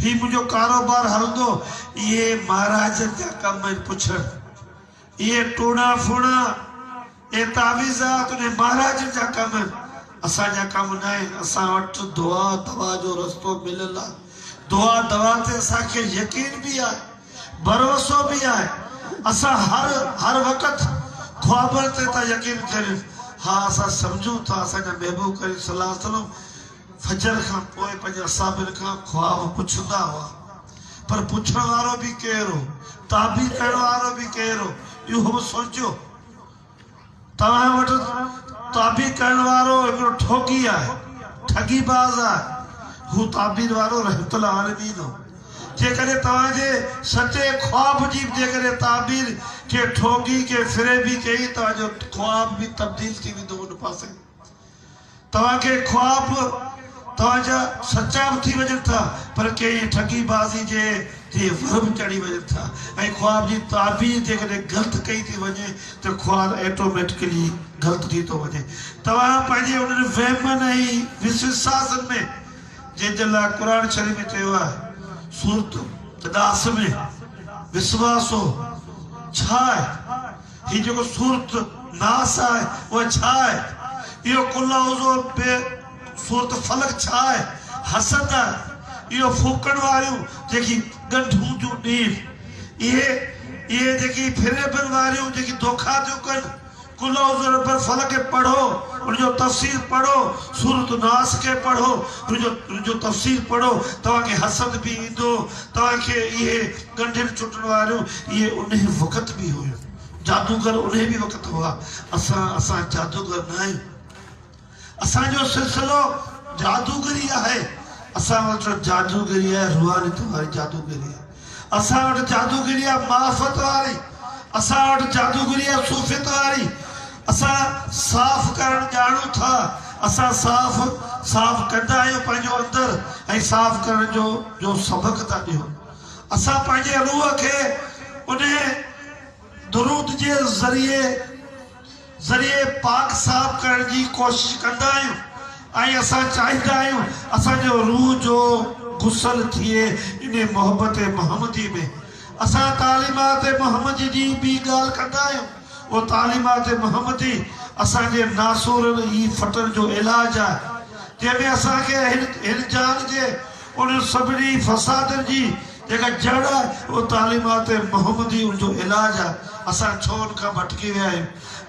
هي منهنجو ڪاروبار هلندو؟ اهي مهاراجن جا ڪم آهن پڇڻ. اهي ٽوڻا ڦوڻا، اهي تعويذات انهي مهاراجن جا ڪم آهن. اسان جا ڪم نه آهن. اسان وٽ دعا دوا جو رستو مليل آهي. دعا دوا تي اسان کي يقين به آهي. ڀروسو به آهي. اسان هر هر وقت خوابن تي ٿا يقين ڪريون. ها اسان سمجهون ٿا اسان جا محبوب ڪريم صلي الله عليه وسلم فجر کان پوء پنهنجي اصحابن کان خواب پڇندا هئا. پر پڇڻ وارو به ڪير هو؟ تعبير ڪرڻ وارو به ڪير هو؟ اهو به سوچيو. توهان وٽ تعبير ڪرڻ وارو هڪڙو ٺوڳي آهي، ٺڳي باز آهي، هو تعبير وارو رحمت العالمين هو. جيڪڏهن توهان جي سچي خواب جي به جيڪڏهن تعبير ڪنهن ٺوڳي، ڪنهن فريبي ڪئي، توهان جو خواب به تبديل ٿي ويندو ان پاسي. توهان کي خواب توهان جا سچا به ٿي وڃن ٿا پر ڪنهن ٺڳي بازي جي جي ور به چڙهي وڃن ٿا ۽ خواب جي تعبير جيڪڏهن غلط ڪئي ٿي وڃي ته خواب ايٽوميٽڪلي غلط ٿي ٿو وڃي. توهان پنهنجي انهن وهمن ۽ وسوساسن ۾ جنهن جي لاء قرآن شريف ۾ چيو آهي سورت ناس ۾ وسواسو ڇا آهي؟ هي جيڪو سورت ناس آهي اها ڇا آهي؟ اهو قل اعوذ به سورت فلق ڇا آهي؟ حسد آهي. اهو ڦوڪڻ واريون جيڪي ڳنڍون ٿيون ڏين، اهي اهي جيڪي فريبن واريون جيڪي دوکا ٿيون ڪن، قل اعوذ برب الفلق کي پڙهو، ان جو تفسير پڙهو، سورت ناس کي پڙهو، ان جو ان جو تفسير پڙهو، توهان کي حسد به ايندو، توهان کي اهي ڳنڍين چٽڻ واريون اهي انهي وقت به هيون. جادوگر انهي به وقت هئا. اسان اسان جادوگر نه آهيون. اسان جو سلسلو جادوگري آهي. اسان وٽ جادوگري آهي روحانيت واري جادوگري آهي. اسان وٽ جادوگري آهي معرفت واري. اسان وٽ جادوگري آهي صوفيت واري. اسان صاف ڪرڻ ڄاڻون ٿا. اسان صاف صاف ڪندا آهيون پنهنجو اندر ۽ صاف ڪرڻ جو جو سبق ٿا ڏيون. اسان پنهنجي روح کي انهي درود جي ذريعي ذريعي پاڪ صاف ڪرڻ جي ڪوشش ڪندا آهيون ۽ اسان چاهيندا آهيون اسان جو روح جو غسل ٿئي انهي محبت محمدي ۾ اسان تعليمات محمدي جي به ڳالهه ڪندا آهيون اهو تعليمات محمدي اسان جي ناسورن ئي ڦٽن جو علاج آهي جنهن ۾ اسان کي هن هن جان جي انهن سڀني فسادن جي جيڪا جڙ آهي اهو تعليمات محمدي ان جو علاج آهي. اسان ڇو ان کان ڀٽڪي ويا آهيون؟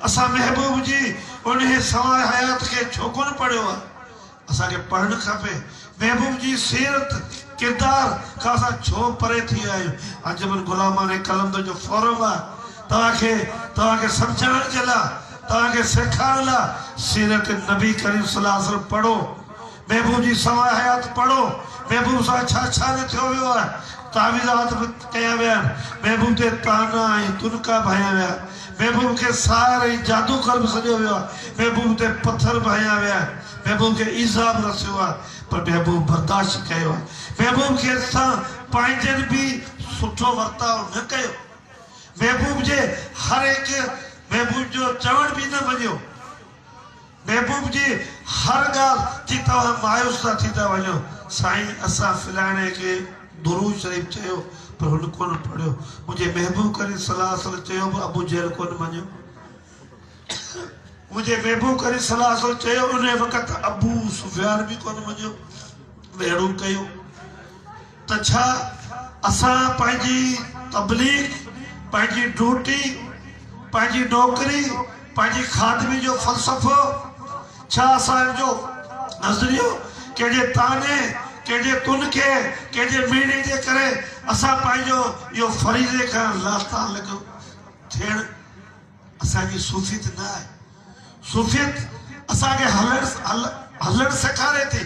اسان محبوب جي انهي سواء حيات کي ڇو ڪونه پڙهيو آهي؟ اسان کي پڙهڻ کپي. محبوب جي سيرت، ڪردار کان اسان ڇو پري ٿي ويا آهيون؟ انجمن غلامان قلندر جو فورم آهي توهان کي توهان کي سمجهائڻ جي لاء، توهان کي سيکارڻ لاء سيرت نبي ڪريم صلي الله عليه وسلم پڙهو. محبوب جي سواء حيات پڙهو، محبوب سان ڇا ڇا نه ٿيو ويو آهي، تعويذات به ڪيا ويا آهن، محبوب تي طعنا ۽ تنڪا به هنيا ويا آهن، محبوب کي ساحر ۽ جادوگر به سڏيو ويو آهي، محبوب تي پٿر به هنيا ويا آهن، محبوب کي ايذاء به رسيو آهي، پر محبوب برداشت ڪيو آهي، محبوب کي سان پنهنجن به سٺو ورتاء نه ڪيو، محبوب جي هر هڪ محبوب جو چوڻ به نه مڃيو. محبوب جي هر ڳالهه جي توهان مايوس ٿا ٿي ٿا وڃو. سائين اسان فلاڻي کي درود شريف چيو پر هن ڪونه پڙهيو. منهنجي محبوب ڪريم صلي الله عليه وسلم چيو به ابو جهل ڪونه مڃيو. منهنجي محبوب ڪريم صلي الله عليه وسلم چيو انهي وقت ابو سفيان به ڪونه مڃيو. ويڙهون ڪيون. ته ڇا اسان پنهنجي تبليغ، پنهنجي ڊيوٽي، پنهنجي نوڪري، پنهنجي خادمي جو فلسفو، ڇا اسان ان جو نظريو ڪنهن جي طعني، ڪنهن جي تنڪي، ڪنهن جي مهڻي جي ڪري اسان پنهنجو اهو فريضي کان لاتعلق ٿيڻ اسان جي صوفيت نه آهي. صوفيت اسان کي هلڻ هلڻ سيکاري ٿي.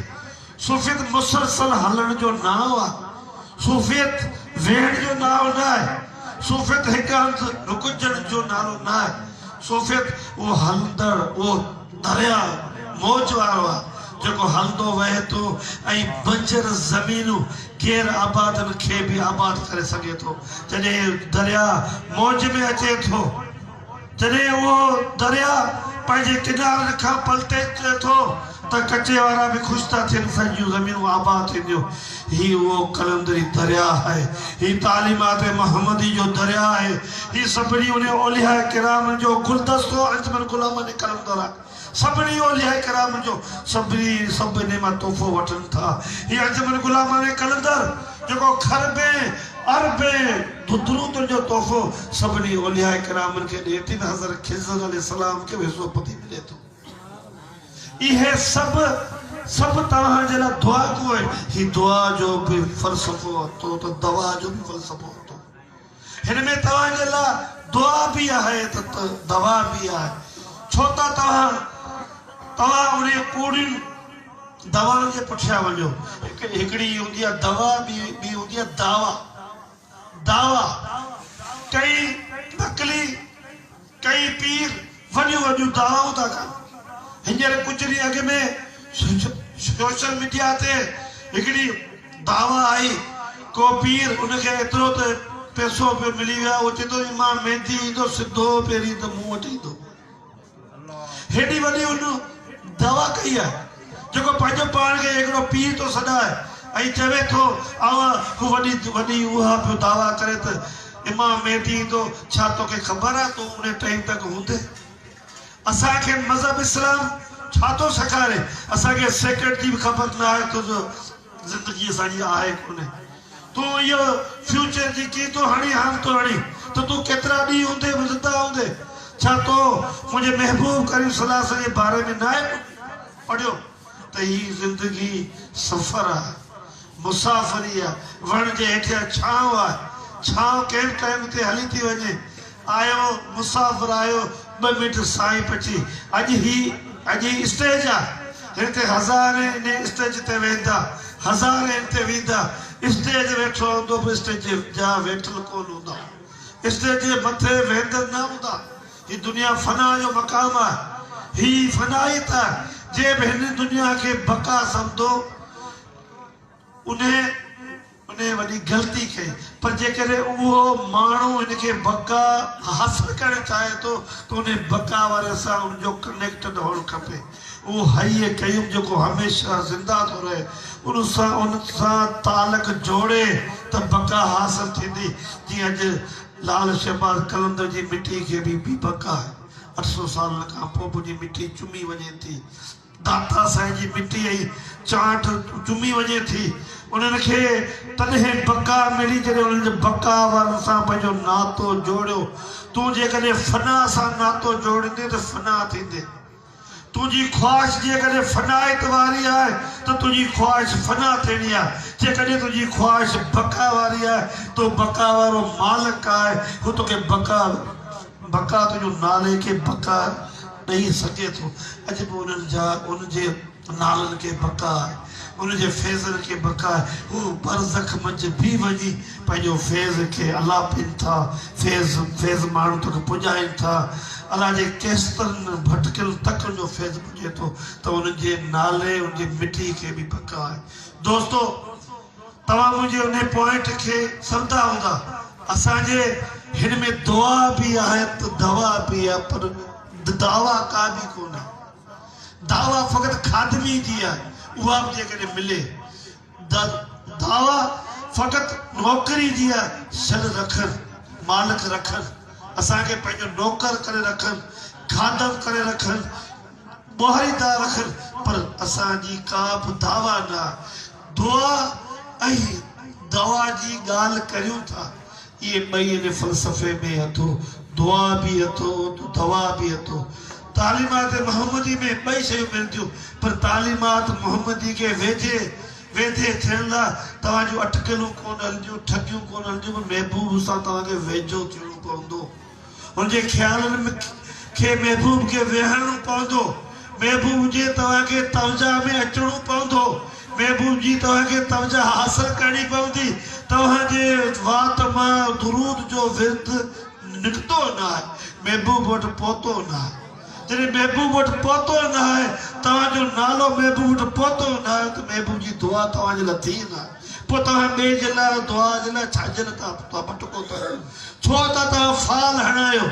صوفيت مسلسل هلڻ جو نانء آهي. صوفيت ويهڻ جو نانء نه آهي. صوفيت هڪ هنڌ رڪجڻ جو نالو نه آهي. صوفيت اهو هلندڙ اهو درياء موج وارو آهي جيڪو هلندو وهي ٿو ۽ بنجر زمينون غير آبادن کي به آباد ڪري سگهي ٿو. جڏهن درياء موج ۾ اچي ٿو. جڏهن اهو درياء پنهنجي ڪنارن کان پلٽي ٿو متان ڪچي وارا به خوش ٿا ٿين اسان جون زمينون آباد ٿينديون. هي اهو قلندري درياء آهي. هي تعليمات محمدي جو درياء آهي. هي سڀني انهي اولياء ڪرامن جو گلدستو انجمن غلامن قلندر آهي. سڀني اولياء ڪرامن جو سڀني سڀ انهي مان تحفو وٺن ٿا. هي انجمن غلامان قلندر جيڪو کربين اربين درودن جو تحفو سڀني اولياء ڪرامن کي ڏئي ٿي ته حضرت خضر عليه السلام کي به حصو پتي ملي ٿو. اهي سڀ سڀ توهان جي لاء دعا گو آهن. هي دعا جو به فلسفو اٿو ته دوا جو به فلسفو اٿو. هن ۾ توهان جي لاء دعا به آهي ته دوا به آهي. ڇو ته توهان توهان انهي ڪوڙين دوائن جي پٺيان وڃو. هڪڙي هوندي آهي دوا ٻي هوندي آهي دعويٰ. دعويٰ ڪئي نقلي ڪئي پير وڏيون وڏيون دعوائون ٿا ڪن. هينئر ڪجهه ڏينهن اڳ ۾ سوشل ميڊيا تي هڪڙي دعويٰ آئي ڪو پير ان کي ايترو ته پئسو پيو ملي ويو آهي اهو چئي ٿو امام مهدي ايندو سڌو پهرين ته مون وٽ ايندو. هيڏي وڏي ان دعويٰ ڪئي آهي جيڪو پنهنجو پاڻ کي هڪڙو پير ٿو سڏائي ۽ چوي ٿو آئون هو وڏي وڏي اها پيو دعويٰ ڪري ته امام مهدي ايندو ڇا توکي خبر آهي تون ان ٽائيم تڪ هوندين؟ اسان کي مذهب اسلام ڇا ٿو سيکاري؟ اسان کي سيڪنڊ جي به خبر نه آهي تنهنجو زندگي اسان جي آهي ڪونهي. تون اهو فيوچر جي ڪي ٿو هڻين هام ٿو هڻين ته تون ڪيترا ڏينهن هوندين به زنده هوندين؟ ڇا تو منهنجي محبوب ڪريم صلي الله عليه وسلم جي باري ۾ ناهي پڙهيو ته هي زندگي سفر آهي، مسافري آهي، وڻ جي هيٺيان ڇانو آهي، ڇانو ڪنهن به ٽائيم تي هلي ٿي وڃي، آيو مسافر آيو ٻه منٽ سائين پچي اڄ هي اڄ هي اسٽيج آ هن تي هزارين انهي اسٽيج تي ويندا هزارين هن تي ويندا اسٽيج ويٺو هوندو به اسٽيج جا ويٺل ڪون هوندا اسٽيج جي مٿي ويندڙ نه هوندا هي دنيا فنا جو مقام آ هي فنائيت آ جنهن به هن دنيا کي بقا سمجهو انهي انهي وڏي غلطي ڪئي پر جيڪڏهن اهو ماڻهو هن کي بقا حاصل ڪرڻ چاهي ٿو ته انهي بقا واري سان ان جو ڪنيڪٽڊ هئڻ کپي. اهو حي قيوم جيڪو هميشه زنده ٿو رهي ان سان ان سان تعلق جوڙي ته بقا حاصل ٿيندي جيئن اڄ لعل شهباز قلندر جي مٽي کي به بي بقا آهي 800 سالن کان پوء به ان جي مٽي چمي وڃي ٿي. داتا سائين جي مٽي ۽ چانٺ چمي وڃي ٿي. انهن کي تڏهن بقا ملي جڏهن انهن جي بقا وارن سان پنهنجو ناتو جوڙيو. تون جيڪڏهن فنا سان ناتو جوڙيندين ته فنا ٿيندين. تنهنجي خواهش جيڪڏهن فنائيت واري آهي ته تنهنجي خواهش فنا ٿيڻي آهي. جيڪڏهن تنهنجي خواهش بقا واري آهي ته بقا وارو مالڪ آهي هو توکي بقا بقا تنهنجو نالي کي بقا ڏئي سگهي ٿو. اڄ به انهن جا ان جي نالن کي بقا آهي، ان جي فيضن کي بقا آهي. هو برزخ منجهه به وڃي پنهنجو فيض کي الاپين ٿا، فيض فيض ماڻهن تڪ پڄائين ٿا. الله جي ڪيسترن ڀٽڪيل تڪن جو فيض پڄي ٿو ته انهن جي نالي ان جي مٽي کي به بقا آهي. دوستو! توهان منهنجي انهي پوائنٽ کي سمجهندا هوندا. اسان جي هن ۾ دعا به آهي ته دوا به آهي پر دعويٰ ڪا به ڪونهي. دعويٰ فقط خادمي جي آهي اها به جيڪڏهن ملي. دعويٰ فقط نوڪري جي آهي شل رکن مالڪ رکن اسان کي پنهنجو نوڪر ڪري رکن خادم ڪري رکن. ٻهاري ٿا رکن پر اسان جي ڪا به دعويٰ نه آهي. دعا ۽ دوا جي ڳالهه ڪريون ٿا، اهي ٻئي ان فلسفي ۾ اٿو، دعا به اٿو ته دوا به اٿو. تعليمات محمدي ۾ ٻئي شيون ملن ٿيون پر تعليمات محمدي کي ويجهي ويڌي ٿيڻ لاء توهان جون اٽڪلون ڪونه هلنديون، ٺڳيون ڪونه هلنديون پر محبوب سان توهان کي ويجهو ٿيڻو پوندو. هن جي خيالن کي محبوب کي ويهارڻو پوندو، محبوب جي توهان کي توجهه ۾ اچڻو پوندو، محبوب جي توهان کي توجهه حاصل ڪرڻي پوندي، توهان جي وات مان درود جو ورد نڪتو نه آهي، محبوب وٽ پهتو نه آهي، جڏهن محبوب وٽ پهتو نه آهي، توهان جو نالو محبوب وٽ پهتو نه آهي ته محبوب جي دعا توهان جي لاء ٿي نه آهي، پوء توهان ٻئي جي لاء دعا جي لاء ڇا جي لاء توهان ڀٽڪو ٿا؟ ڇو ٿا توهان فال هڻايو؟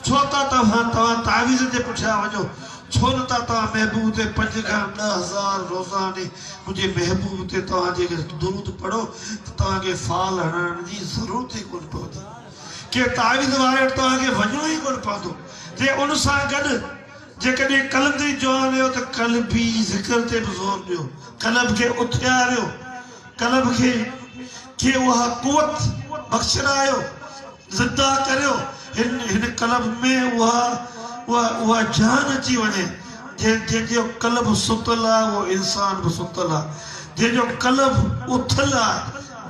ڇو ٿا توهان توهان تعويذن جي پٺيان وڃو؟ ڇو نه ٿا توهان محبوب تي پنج کان 10,000 روزاني منهنجي محبوب تي توهان جيڪڏهن درود پڙهو ته توهان کي فال هڻڻ جي ضرورت ئي ڪونه پوندي. ڪنهن تعويذ واري وٽ توهان کي وڃڻو ئي ڪونه پوندو. جي ان سان گڏ جيڪڏهن قلندري جوان آهيو ته قلبي ذڪر تي به زور ڏيو. قلب کي اٿياريو. قلب کي کي اها قوت بخشرايو. زنده ڪريو. هن هن قلب ۾ اها اها اها جان اچي وڃي. جنهن جنهن جو قلب ستل آهي اهو انسان به ستل آهي. جنهن جو قلب اٿل آهي،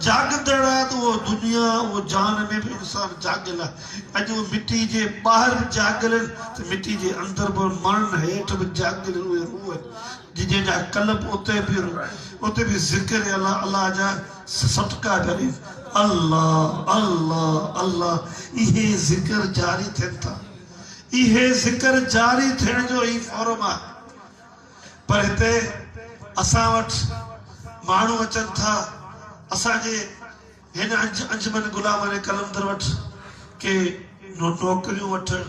جاڳندڙ آهي ته اهو دنيا اهو جهان ۾ به انسان جاڳيل آهي. اڄ اهي مٽي جي ٻاهر به جاڳيل آهن ته مٽي جي اندر به مڻن هيٺ به جاڳيل اهي روح آهن جنهن جا قلب اتي به اتي به ذڪر الله الله جا سٽڪا پيا ڏين الله الله الله اهي ذڪر جاري ٿين ٿا اهي ذڪر جاري ٿيڻ جو هي فورم آهي پر هتي اسان وٽ ماڻهو اچن ٿا اسان جي هن انجمن غلام علي قلندر وٽ ڪي نوڪريون وٺڻ.